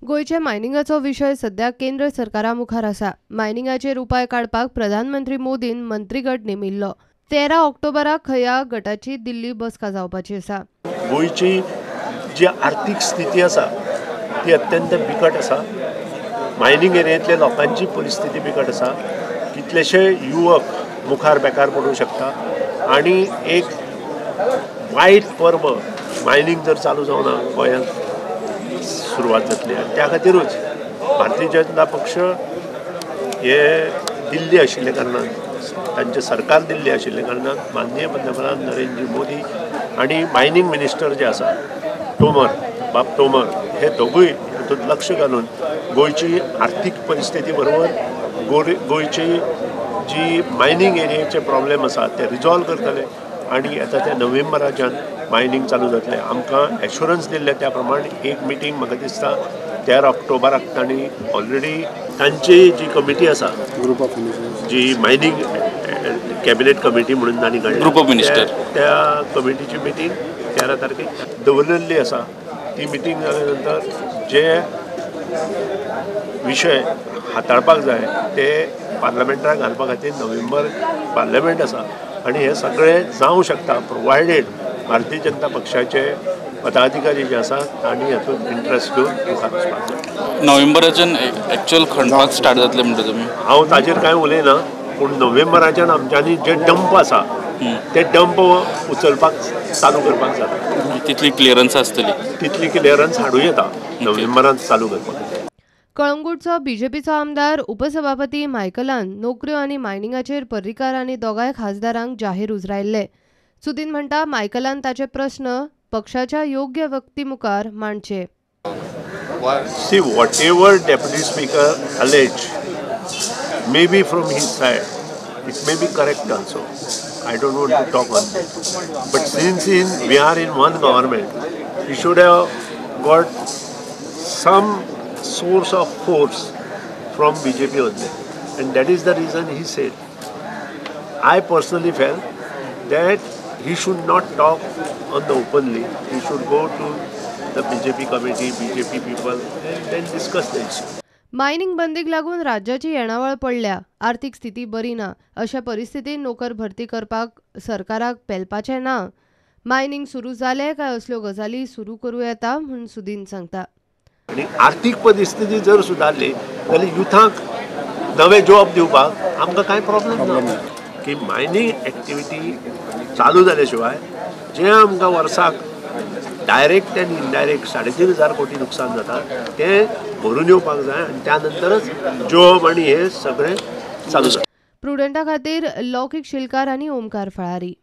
गोंयच्या मायनिंगाचो विशय सध्या केंद्र सरकारा मुखार आसा. मायनिंगाचेर उपाय काडपाक प्रधानमंत्री मोदीन मंत्रीगट नेमिल्लो. 13 ऑक्टोबराक खया गटाची दिल्ली बसका जावपाची आसा. गोंयची जी आर्थीक स्थिती आसा ती अत्यंत बिकट आसा. मायनिंग एरियेंतल्या लोकांची परिस्थिती बिकट आसा. कितलेशे युवक मुखार बेकार पडूंक शकता आनी एक वायट पर्व मायनिंग जर चालू जावना गोंयांत सुरवात जातली आनी त्या खातीरूच भारतीय जनता पक्ष हे दिल्ली आशिल्ल्या कारणान, तांचें सरकार दिल्ली आशिल्ल्या कारणान माननीय पंतप्रधान नरेंद्र मोदी आनी मायनिंग मिनिस्टर जे आसा तोमर, बाब तोमर, हे दोगूय हातूंत लक्ष घालून गोंयची आर्थीक परिस्थिती बरोबर गोंयची जी मायनिंग एरियेचे प्रॉब्लेम आसा ते रिजॉल्व करतले आनी येता त्या नोव्हेंबराच्यान मायनिंग चालू जातलें. आमकां एश्युरन्स दिल्लें त्या प्रमाण एक मिटींग म्हाका दिसता 13 ऑक्टोबराक तांणी ऑलरेडी तांची जी कमिटी आसा, ग्रुप ऑफ जी मायनिंग कॅबिनेट कमिटी म्हणून तांणी काडली, ग्रुप ऑफ मिनिस्टर, त्या कमिटीची मिटींग 13 तारखेक दवरलेली आसा. ती मिटींग जाल्या नंतर जे विशय हाताळपाक जाय ते पार्लमेंटाक घालपा खातीर नोव्हेंबर पार्लमेंट आसा आनी हे सगळे जावं शकता प्रोवायडेड भारतीय जनता पक्षाचे पदाधिकारी जे आसा तांणी हातूंत इंट्रस्ट घेवन मुखार वचपाक जाय. नोव्हेंबराच्यान एक्चुअल खणपाक स्टार्ट जातलें म्हणटा तुमी? हांव ताजेर कांय उलयना, पूण नोव्हेंबराच्यान आमच्यांनी जे डंप आसा ते डंप उचलपाक चालू करपाक जाता. तितली क्लियरन्स आसतली, तितली क्लियरन्स हाडूं येता नोव्हेंबरांत चालू करपाक. कळंगूटचो बीजेपीचो आमदार उपसभापती मायकलान नोकऱ्यो आनी मायनिंगाचेर पर्रीकार आनी दोगांय खासदारांक जाहीर उजरायल्ले. सुदीन म्हणटा मायकलान ताचे प्रस्न पक्षाच्या योग्य व्यक्ती मुखार मांडचे. See, whatever Deputy Speaker allege, may be from his side, it may be correct also. I don't want to talk on that. But since we are in one government, he should have got some source of force from BJP only. And that is the reason he said. I personally felt that he should not talk on the openly. He should go to the BJP committee, BJP people, and then discuss the issue. Mining बंदीक लागून राज्याची येणावळ पडल्या, आर्थिक स्थिती बरी ना. अशा परिस्थितीत नोकर भरती करपाक सरकाराक पेलपाचें ना. मायनिंग सुरू जालें काय असल्यो गजाली सुरू करूं येता म्हूण सुदीन सांगता. आनी आर्थीक परिस्थिती जर सुदारली जाल्यार युथांक नवे जॉब दिवपाक आमकां कांय प्रॉब्लेम ना. की मायनिंग एक्टिविटी चालू जाल्या शिवाय जे आमकां वर्साक डायरेक्ट आनी इनडायरेक्ट 3,500 कोटी नुकसान जाता तें भरून येवपाक जाय आनी त्या नंतरच जॉब आनी हे सगळें चालू जाता. प्रुडंटा खातीर लौकीक शिलकार आनी ओमकार फळारी.